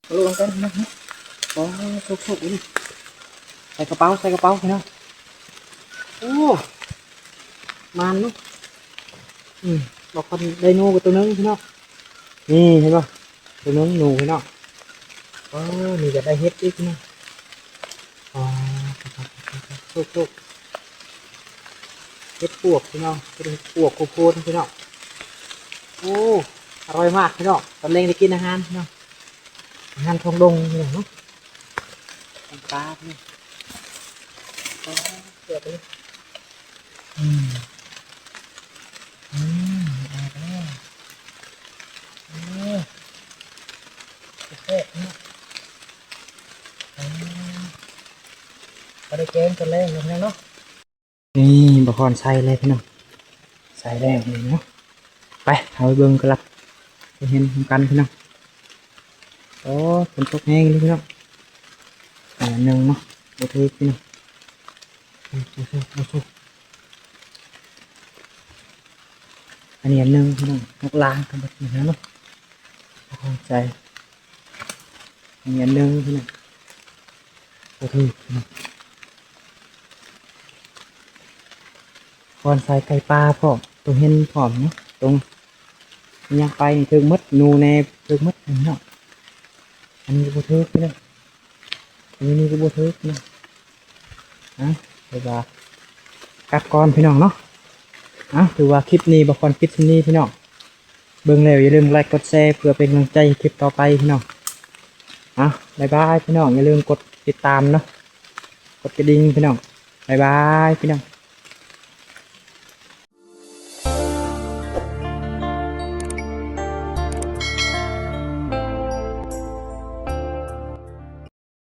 ມາລຸ້ນນຳກັນພີ່ນ້ອງເນາະ. ໂອ້ ໂຊກໆ ອີ່ຫຼີ. ໃສ່ກະເປົາ ໃສ່ກະເປົາພີ່ນ້ອງ. ໂອ້ ມານເນາະ. ອືມ ບາຄອນໄດ້ໜູໄປໂຕໜຶ່ງພີ່ນ້ອງ. ນີ້ເຫັນບໍ່? ໂຕໜຶ່ງໜູພີ່ນ້ອງ. ໂອ້ ນີ້ກໍໄດ້ເຫັດອີກພີ່ນ້ອງ. ອໍ ໂຊກໆ ເຫັດປວກພີ່ນ້ອງ ເຫັດປວກໂຄໂພນພີ່ນ້ອງ. ໂອ້ ອະຮ່ອຍມາກພີ່ນ້ອງ. ຕອນແລງໄດ້ກິນອາຫານພີ່ນ້ອງ ອາຫານທ້ອງດົງພີ່ນ້ອງເນາະ. ປາພີ່ນ້ອງ. ປາ ແຊບເລີຍ. ອືມ ອືມ ແຊບເນາະ. ອືມ ພໍໄດ້ແກງຕອນແລງເນາະພີ່ນ້ອງເນາະ. ນີ້ ບາຄອນໃສ່ແລ້ວພີ່ນ້ອງ ໃສ່ແລ້ວນີ້ເນາະ. ໄປ ເຮົາໄປເບິ່ງກະລັບ ໄປເຫັນນຳກັນພີ່ນ້ອງ. ໂອ້ ຝົນຕົກແຮງເລີຍພີ່ນ້ອງ. ອັນໜຶ່ງເນາະ ບໍ່ຖືກພີ່ນ້ອງ. ໂອ້ໂຫ ອັນນີ້ອັນໜຶ່ງພີ່ນ້ອງ. ນອກລາງທັງໝົດນີ້ເນາະ ບາຄອນໃສ່. ອັນນີ້ອັນໜຶ່ງພີ່ນ້ອງ ບໍ່ຖືກພີ່ນ້ອງ. ຄອນໃສ່ໄກ່ປ່າພ້ອມ ໂຕເຫັນພ້ອມເນາະ. ຕົງຍ່າງໄປນີ້ຖືກໝົດ ໜູແດ່ຖືກໝົດພີ່ນ້ອງ. ອັນນີ້ກໍບໍ່ຖືກພີ່ນ້ອງ. ອັນນີ້ກໍບໍ່ຖືກພີ່ນ້ອງ. ອ່ະ ຖືວ່າກັບກ່ອນພີ່ນ້ອງເນາະ. ອ່ະ ຖືວ່າຄລິບນີ້ບາຄອນປິດສ່ຳນີ້ພີ່ນ້ອງ. ເບິ່ງແລ້ວຢ່າລືມໄລກ໌ ກົດແຊ ເພື່ອເປັນກຳລັງໃຈໃຫ້ຄລິບຕໍ່ໄປພີ່ນ້ອງ. ອ່ະ ບາຍບາຍພີ່ນ້ອງ. ຢ່າລືມກົດຕິດຕາມເນາະ ກົດກະດິ່ງພີ່ນ້ອງ. ບາຍບາຍພີ່ນ້ອງ.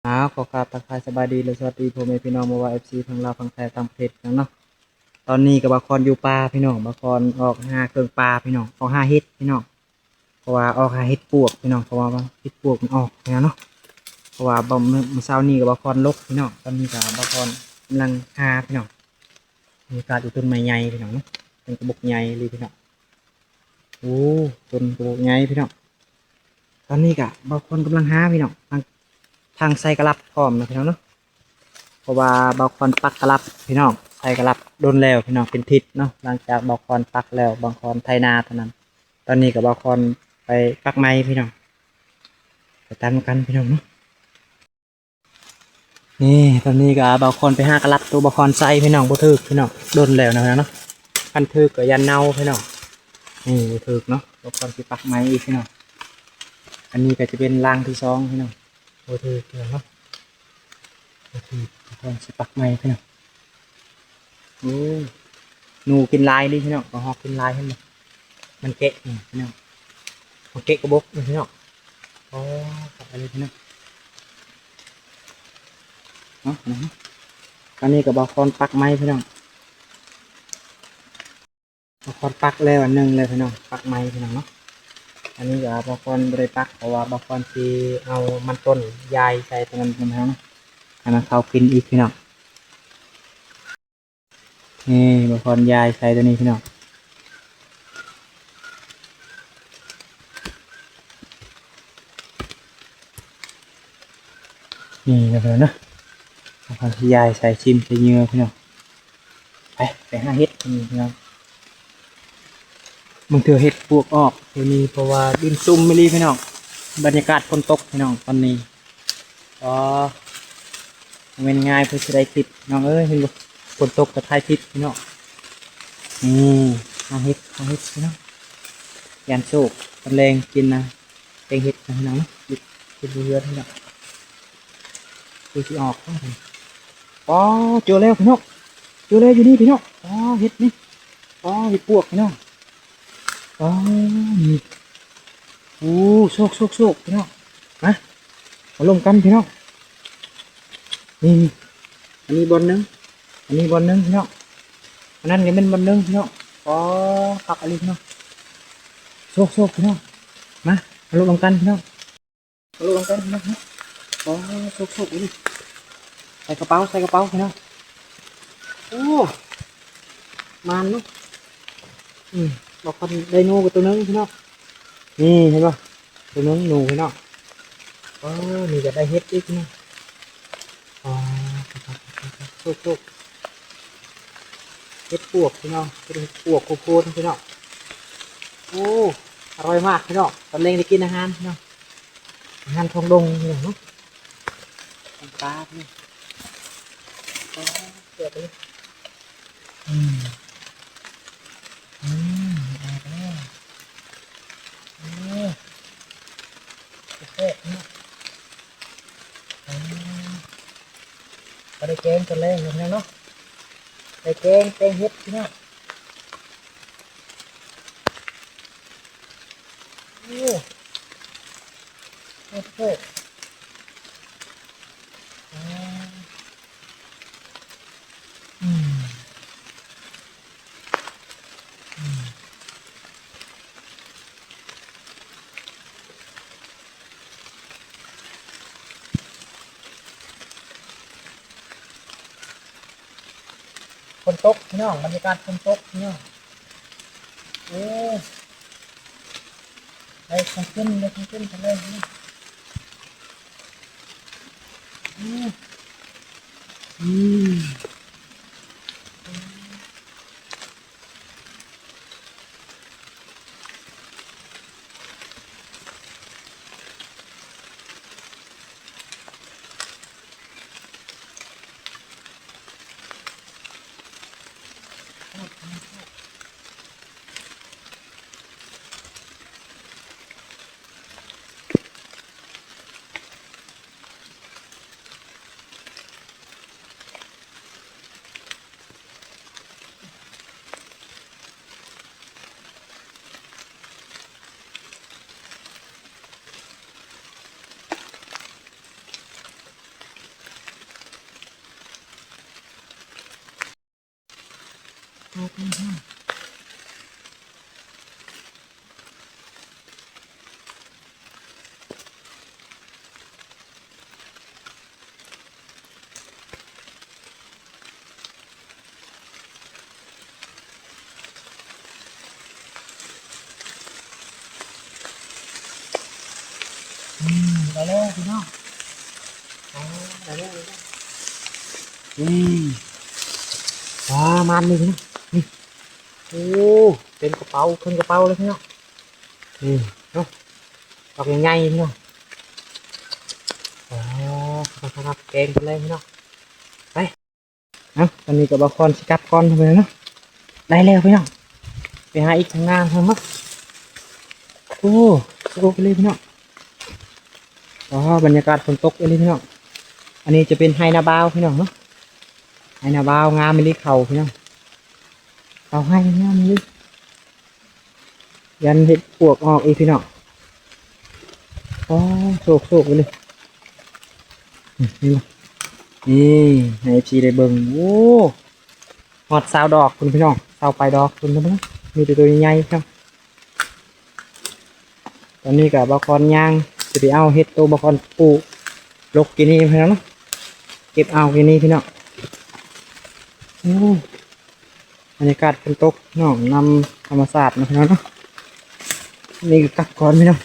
ອ້າວ ຂໍກາບທັກທາຍສະບາຍດີ ແລະ ສະຫວັດດີພໍ່ແມ່ພີ່ນ້ອງ ບໍ່ວ່າເອັຟຊີທັງລາວ ຝັ່ງໄທ ຕ່າງປະເທດພີ່ນ້ອງເນາະ. ຕອນນີ້ກໍບາຄອນຢູ່ປ່າພີ່ນ້ອງ ບາຄອນອອກຫາເຄື່ອງປ່າພີ່ນ້ອງ ອອກຫາເຫັດພີ່ນ້ອງ. ເພາະວ່າອອກຫາເຫັດປວກພີ່ນ້ອງ ເພາະວ່າເຫັດປວກມັນອອກແລ້ວເນາະ. ເພາະວ່າບໍ່ ມື້ ມື້ເຊົ້ານີ້ກໍບາຄອນລົກພີ່ນ້ອງ. ຕອນນີ້ກໍບາຄອນກຳລັງຫາພີ່ນ້ອງ. ມີກາດຢູ່ຕົ້ນໄມ້ໃຫຍ່ພີ່ນ້ອງເນາະ ຕົ້ນກະບົກໃຫຍ່ເລີຍພີ່ນ້ອງ. ໂອ້ ຕົ້ນກະບົກໃຫຍ່ພີ່ນ້ອງ. ຕອນນີ້ກະບ່າວຄອນກຳລັງຫາພີ່ນ້ອງ ທັງ ທັງໃສ່ກະລັບພ້ອມນະພີ່ນ້ອງເນາະ. ເພາະວ່າບ່າວຄອນປັກກະລັບພີ່ນ້ອງ ໃສ່ກະລັບດົນແລ້ວພີ່ນ້ອງ ເປັນທິດເນາະ. ຫຼັງຈາກບ່າວຄອນປັກແລ້ວ ບ່າວຄອນໄຖນາເທົ່ານັ້ນ. ຕອນນີ້ກະບ່າວຄອນໄປປັກໃໝ່ພີ່ນ້ອງ ໄປຕາມນຳກັນພີ່ນ້ອງເນາະ. ນີ້ ຕອນນີ້ກະບ່າວຄອນໄປຫາກະລັບໂຕບ່າວຄອນໃສ່ພີ່ນ້ອງ ບໍ່ຖືກພີ່ນ້ອງ ດົນແລ້ວນະພີ່ນ້ອງເນາະ. ຄັນຖືກກະຢ້ານເນົ່າພີ່ນ້ອງ. ນີ້ ບໍ່ຖືກເນາະ ບ່າວຄອນຊິປັກໃໝ່ອີກພີ່ນ້ອງ. ອັນນີ້ກະຈະເປັນລາງທີສອງພີ່ນ້ອງ ບໍ່ຖືກພີ່ນ້ອງເນາະ ບໍ່ຖືກ. ບ່າວຄອນຊິປັກໃໝ່ພີ່ນ້ອງ. ໂອ້ ໜູກິນຫຼາຍເລີຍພີ່ນ້ອງ ກະຮອກກິນຫຼາຍ ເຫັນບໍ່? ມັນແກະນີ້ພີ່ນ້ອງ ມັນແກະກະບົກນີ້ພີ່ນ້ອງ. ໂອ້ ຄັກອີ່ຫຼີພີ່ນ້ອງເນາະ. ອັນນີ້ກະບ່າວຄອນປັກໃໝ່ພີ່ນ້ອງ. ບ່າວຄອນປັກແລ້ວອັນໜຶ່ງແລ້ວພີ່ນ້ອງ ປັກໃໝ່ພີ່ນ້ອງເນາະ. ອັນນີ້ກະບ່າວຄອນບໍ່ໄດ້ປັກ ເພາະວ່າບ່າວຄອນຊິເອົາມັນຕົ້ນຢາຍໃສ່ຕົວນັ້ນພີ່ນ້ອງເນາະ ໃຫ້ມັນເຂົ້າກິນອີກພີ່ນ້ອງ. ນີ້ ບ່າວຄອນຢາຍໃສ່ຕົວນີ້ພີ່ນ້ອງ. ນີ້ນະພີ່ນ້ອງເນາະ ເຮົາຊິຢາຍໃສ່ ຊິມໃສ່ເຫຍື່ອພີ່ນ້ອງ. ໄປ ໄປຫາເຫັດນີ້ພີ່ນ້ອງ. ບາງເທື່ອເຫັດປວກອອກຢູ່ນີ້ ເພາະວ່າດິນຊຸ່ມອີ່ຫຼີພີ່ນ້ອງ. ບັນຍາກາດຝົນຕົກພີ່ນ້ອງຕອນນີ້. ອໍ ບໍ່ແມ່ນງ່າຍເພື່ອຊິໄດ້ຄລິບພີ່ນ້ອງເອີຍ ເຫັນບໍ່? ຝົນຕົກກະຖ່າຍຄລິບພີ່ນ້ອງ. ນີ້ ຫາເຫັດ ຫາເຫັດພີ່ນ້ອງ. ຢ້ານໂຊກ ຕອນແລງກິນນະ ແກງເຫັດນະພີ່ນ້ອງເນາະ ເຮັດ ເຮັດຢູ່ເຮືອນນີ້ແຫຼະ ຄືຊິອອກ. ອໍ ເຈີແລ້ວພີ່ນ້ອງ ເຈີແລ້ວຢູ່ນີ້ພີ່ນ້ອງ. ອໍ ເຫັດນີ້ ອໍ ເຫັດປວກພີ່ນ້ອງ. ອໍ ນີ້ ໂອ້ ໂຊກ ໂຊກ ໂຊກພີ່ນ້ອງ. ມາ ມາລົມກັນພີ່ນ້ອງ. ນີ້ ອັນນີ້ບ່ອນໜຶ່ງ ອັນນີ້ບ່ອນໜຶ່ງພີ່ນ້ອງ ອັນນັ້ນກະແມ່ນບ່ອນໜຶ່ງພີ່ນ້ອງ. ອໍ ຄັກອີ່ຫຼີພີ່ນ້ອງ ໂຊກ ໂຊກພີ່ນ້ອງ. ມາ ມາລົມນຳກັນພີ່ນ້ອງ ມາລົມນຳກັນພີ່ນ້ອງ. ອໍ ໂຊກ ໂຊກອີ່ຫຼີ ໃສ່ກະເປົາ ໃສ່ກະເປົາພີ່ນ້ອງ. ໂອ້ ມານເນາະ. ອືມ ບາງຄົນໄດ້ໜູໄປໂຕໜຶ່ງພີ່ນ້ອງ. ນີ້ເຫັນບໍ່? ໂຕໜຶ່ງໜູພີ່ນ້ອງ. ເອີ ນີ້ກໍໄດ້ເຫັດອີກເນາະ. ອໍ ໂຊກໆ ເຫັດປວກພີ່ນ້ອງ ເຫັດປວກໂຄນພີ່ນ້ອງ. ໂອ້ ອະຮ່ອຍມາກພີ່ນ້ອງ ຕອນແລງໄດ້ກິນອາຫານພີ່ນ້ອງ ອາຫານຂອງດົງພີ່ນ້ອງເນາະ ຂອງປ່າພີ່ນ້ອງ. ແຊບເລີຍ ອືມ ອືມ ແຊບເນາະ. ອືມ ກໍໄດ້ແກງຕອນແລງເນາະ ໄດ້ແກງ ແກງເຫັດພີ່ນ້ອງ. ໂອ້ ໂອ້ໂຫ ອາ ອືມ ອືມ. ຝົນຕົກພີ່ນ້ອງ ບັນຍາກາດຝົນຕົກພີ່ນ້ອງ. ໂອ້ ໄດ້ຂອງກິນ ໄດ້ຂອງກິນກັນເລີຍພີ່ນ້ອງ. ອືມ ອືມ. ອືມ ໄດ້ແລ້ວພີ່ນ້ອງ ໄດ້ແລ້ວ ໄດ້ແລ້ວ. ອືມ ວ້າ ມັນນີ້ພີ່ນ້ອງ ນີ້ ໂອ້ ເຕັມກະເປົາ ຂຶ້ນກະເປົາເລີຍພີ່ນ້ອງ. ນີ້ເນາະ ດອກໃຫຍ່ໆ ພີ່ນ້ອງ. ອໍ ຄັກໆ ແກງເພິ່ນເລີຍພີ່ນ້ອງ ໄປ. ເອົ້າ ຕອນນີ້ກໍບ່າວຄອນຊິກັບກ່ອນເນາະ ໄດ້ແລ້ວພີ່ນ້ອງ ໄປຫາອີກທາງໜ້າເນາະ. ໂອ້ ໂອ້ ໄປເລີຍພີ່ນ້ອງ. ອໍ ບັນຍາກາດຝົນຕົກອີ່ຫຼີພີ່ນ້ອງ. ອັນນີ້ຈະເປັນໄຮ່ນາບ່າວພີ່ນ້ອງເນາະ ໄຮ່ນາບ່າວ ງາມອີ່ຫຼີເຂົ້າພີ່ນ້ອງ ເຂົ້າໄຮ່ງາມອີ່ຫຼີ. ຢ້ານເຫັດປວກອອກອີກພີ່ນ້ອງ. ອໍ ໂຊກໆ ໄປເລີຍ ນີ້ ນີ້ ໃຫ້ເອັຟຊີໄດ້ເບິ່ງ. ໂອ້ ຮອດຊາວດອກພຸ້ນພີ່ນ້ອງ ຊາວປາຍດອກພຸ້ນພີ່ນ້ອງ ມີແຕ່ໂຕໃຫຍ່ໆ ພີ່ນ້ອງ. ຕອນນີ້ກໍບ່າວຄອນຍ່າງຊິໄປເອົາເຫັດໂຕບ່າວຄອນປູກລົກກີ້ນີ້ພີ່ນ້ອງເນາະ ເກັບເອົາກີ້ນີ້ພີ່ນ້ອງ. ໂອ້ ບັນຍາກາດຝົນຕົກພີ່ນ້ອງ ນຳທຳມະຊາດເນາະພີ່ນ້ອງເນາະ. ນີ້ກໍກັບກ່ອນພີ່ນ້ອງ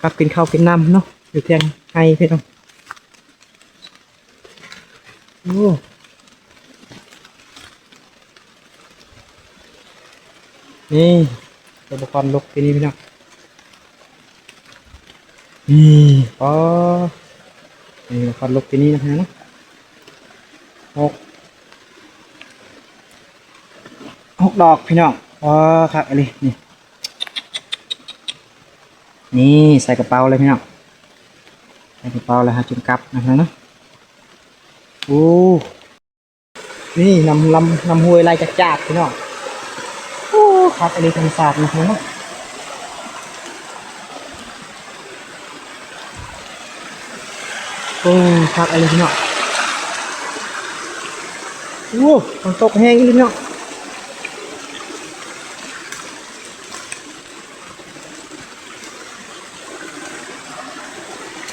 ກັບກິນເຂົ້າກິນນ້ຳເນາະ ຢູ່ທຽງໄຮ່ພີ່ນ້ອງ. ໂອ້ ນີ້ ອຸປະກອນລົກທີ່ນີ້ພີ່ນ້ອງ ນີ້ ອໍ ນີ້ອຸປະກອນລົກທີ່ນີ້ນະພີ່ນ້ອງເນາະ ຫົກ ຫົກດອກພີ່ນ້ອງ. ອໍ ຄັກອີ່ຫຼີ ນີ້ ນີ້ໃສ່ກະເປົາເລີຍພີ່ນ້ອງ ໃສ່ກະເປົາແລ້ວຫາຈຶ່ງກັບນະພີ່ນ້ອງເນາະ. ໂອ້ ນີ້ ນ້ຳລຳ ນ້ຳຫ້ວຍໄຫຼຈາກໆ ພີ່ນ້ອງ. ໂອ້ ຄັກອີ່ຫຼີທຳມະຊາດນະພີ່ນ້ອງເນາະ. ໂອ້ ຄັກອີ່ຫຼີພີ່ນ້ອງ. ໂອ້ ຝົນຕົກແຮງອີ່ຫຼີພີ່ນ້ອງ.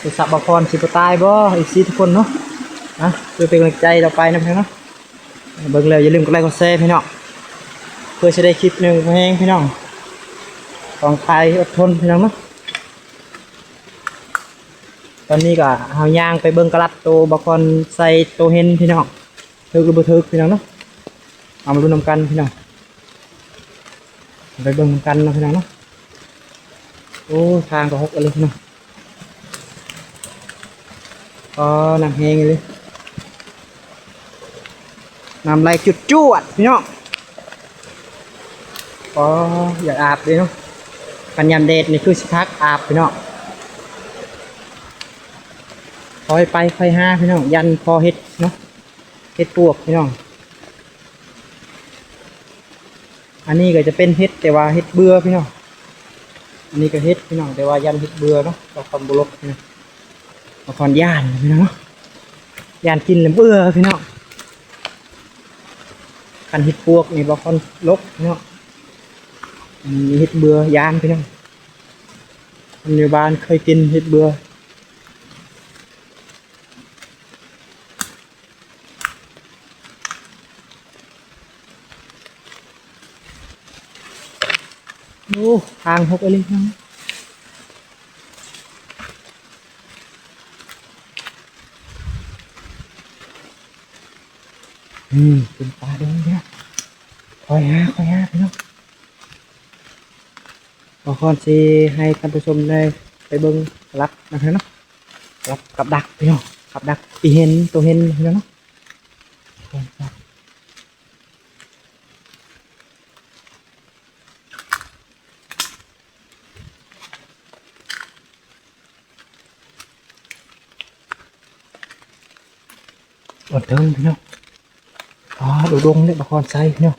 ໄປສະບ່າວຄອນຊິບໍ່ຕາຍບໍ່ ເອັຟຊີທຸກຄົນເນາະ. ນະ ເພື່ອເປັນກຳລັງໃຈຕໍ່ໄປນະພີ່ນ້ອງເນາະ. ເບິ່ງແລ້ວຢ່າລືມກົດໄລກົດແຊພີ່ນ້ອງ ເພື່ອຊິໄດ້ຄລິບໃໝ່ໆ ພີ່ນ້ອງ. ຕ້ອງໄຄອົດທົນພີ່ນ້ອງເນາະ. ຕອນນີ້ກໍເຮົາຍ່າງໄປເບິ່ງກະລັດໂຕບ່າວຄອນໃສ່ໂຕເຫັນພີ່ນ້ອງ ຖືກຫຼືບໍ່ຖືກພີ່ນ້ອງເນາະ. ເອົາມາລຸ້ນນຳກັນພີ່ນ້ອງ ໄປເບິ່ງນຳກັນເນາະພີ່ນ້ອງເນາະ. ໂອ້ ທາງກໍຫົກອີ່ຫຼີພີ່ນ້ອງ. ອໍ ນ້ຳແຮງອີ່ຫຼີ ນ້ຳໄຫຼຈວດໆ ພີ່ນ້ອງ. ອໍ ຢາກອາບເດ້ເນາະ ຄັນຍາມແດດນີ້ຄືຊິຄັກອາບພີ່ນ້ອງ. ຄ່ອຍໄປຄ່ອຍຫາພີ່ນ້ອງ ຢ້ານພໍເຫັດເນາະ ເຫັດປວກພີ່ນ້ອງ. ອັນນີ້ກໍຈະເປັນເຫັດ ແຕ່ວ່າເຫັດເບື່ອພີ່ນ້ອງ. ອັນນີ້ກໍເຫັດພີ່ນ້ອງ ແຕ່ວ່າຢ້ານເຫັດເບື່ອເນາະ ບ່າວຄອນບໍ່ຫຼົກພີ່ນ້ອງ. ບ່າວຄອນຢ້ານພີ່ນ້ອງເນາະ ຢ້ານກິນແລ້ວເບື່ອພີ່ນ້ອງ. ຄັນເຫັດປວກນີ້ບ່າວຄອນຫຼົກພີ່ນ້ອງ. ອັນນີ້ເຫັດເບື່ອ ຢ້ານພີ່ນ້ອງ. ຄົນຢູ່ບ້ານເຄີຍກິນເຫັດເບື່ອ. ໂອ້ ທາງຫົກອີ່ຫຼີເນາະ. ອືມ ເປັນປ່າດົງເດ້. ຄ່ອຍຫາ ຄ່ອຍຫາພີ່ນ້ອງ. ບ່າວຄອນຊິໃຫ້ທ່ານຜູ້ຊົມໄດ້ໄປເບິ່ງກະລັດນຳກັນເນາະ ກັບ ກັບດັກພີ່ນ້ອງ ກັບດັກທີ່ເຫັນ ໂຕເຫັນພີ່ນ້ອງເນາະ. ອອນເທິງພີ່ນ້ອງ. ອາ ດົງໆ ເດ້ ບ່າວຄອນໃສ່ພີ່ນ້ອງ.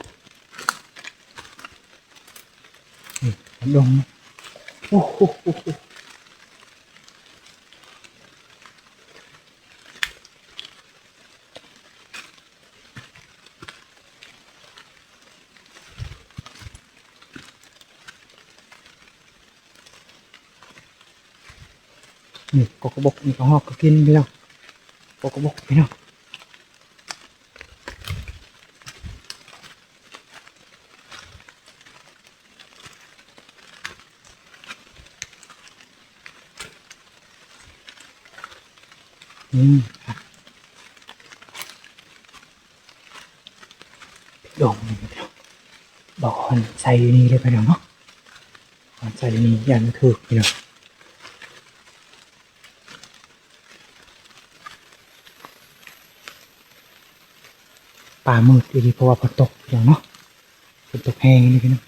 ນີ້ ດົງ ໂອ້ໂຫ. ນີ້ ກົກກະບົກ ນີ້ກະຮອກກະກິນພີ່ນ້ອງ ກົກກະບົກພີ່ນ້ອງ. ອືມ ດົງ ບ່າວຄອນໃສ່ຢູ່ນີ້ເລີຍພີ່ນ້ອງເນາະ ຄອນໃສ່ຢູ່ນີ້ ຢ້ານບໍ່ຖືກພີ່ນ້ອງ. ຟ້າມືດອີ່ຫຼີ ເພາະວ່າຝົນຕົກພີ່ນ້ອງເນາະ ຝົນຕົກແຮງອີ່ຫຼີພີ່ນ້ອງ.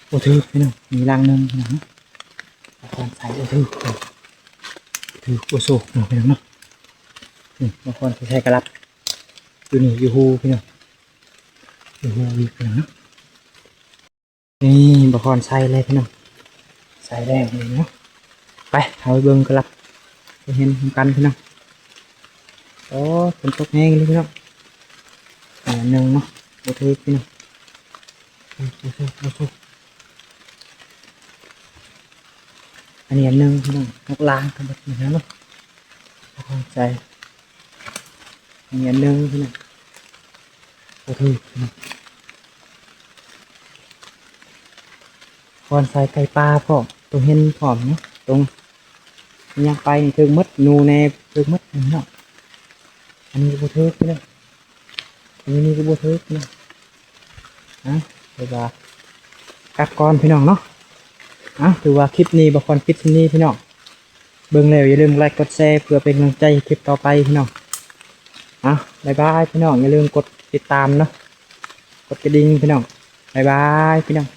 ບໍ່ຖືກພີ່ນ້ອງ ມີລັງໜຶ່ງພີ່ນ້ອງເນາະ ຄອນໃສ່ບໍ່ຖືກ ຖືກບໍ່ໂຊກເນາະພີ່ນ້ອງເນາະ. ນີ້ ຄອນຊິໃສ່ກະລັດ ຢູ່ນີ້ ຢູ່ຮູພີ່ນ້ອງ ຢູ່ຮູອີກພີ່ນ້ອງເນາະ. ນີ້ ບ່າວຄອນໃສ່ແລ້ວພີ່ນ້ອງ ໃສ່ແລ້ວນີ້ເນາະ. ໄປ ເຮົາໄປເບິ່ງກະລັດ ໄປເຫັນນຳກັນພີ່ນ້ອງ. ໂອ້ ຝົນຕົກແຮງເລີຍພີ່ນ້ອງ. ອັນໜຶ່ງເນາະ ບໍ່ຖືກພີ່ນ້ອງ ບໍ່ຖືກ ບໍ່ຖືກ. ອັນນີ້ອັນໜຶ່ງພີ່ນ້ອງ ຫົກລ້ານກັນເບິດນີ້ເນາະ ບໍ່ຄອນໃສ່. ອັນນີ້ອັນໜຶ່ງພີ່ນ້ອງ ບໍ່ຖືກພີ່ນ້ອງ. ຄອນໃສ່ໄກ່ປ່າພ້ອມ ໂຕເຫັນພ້ອມເນາະ ຕົງ ຍ່າງໄປນີ້ຖືກໝົດ ໜູແດ່ຖືກໝົດພີ່ນ້ອງ. ອັນນີ້ກໍບໍ່ຖືກພີ່ນ້ອງ ອັນນີ້ກໍບໍ່ຖືກພີ່ນ້ອງ. ອ່ະ ຖືວ່າກັບກ່ອນພີ່ນ້ອງເນາະ. ອ່ະ ຖືວ່າຄລິບນີ້ບ່າວຄອນປິດສ່ຳນີ້ພີ່ນ້ອງ. ເບິ່ງແລ້ວຢ່າລືມກົດໄລກົດແຊ ເພື່ອເປັນກຳລັງໃຈໃຫ້ຄລິບຕໍ່ໄປພີ່ນ້ອງ. ອ່ະ ບາຍບາຍພີ່ນ້ອງ ຢ່າລືມກົດຕິດຕາມເນາະ ກົດກະດິ່ງພີ່ນ້ອງ. ບາຍບາຍພີ່ນ້ອງ.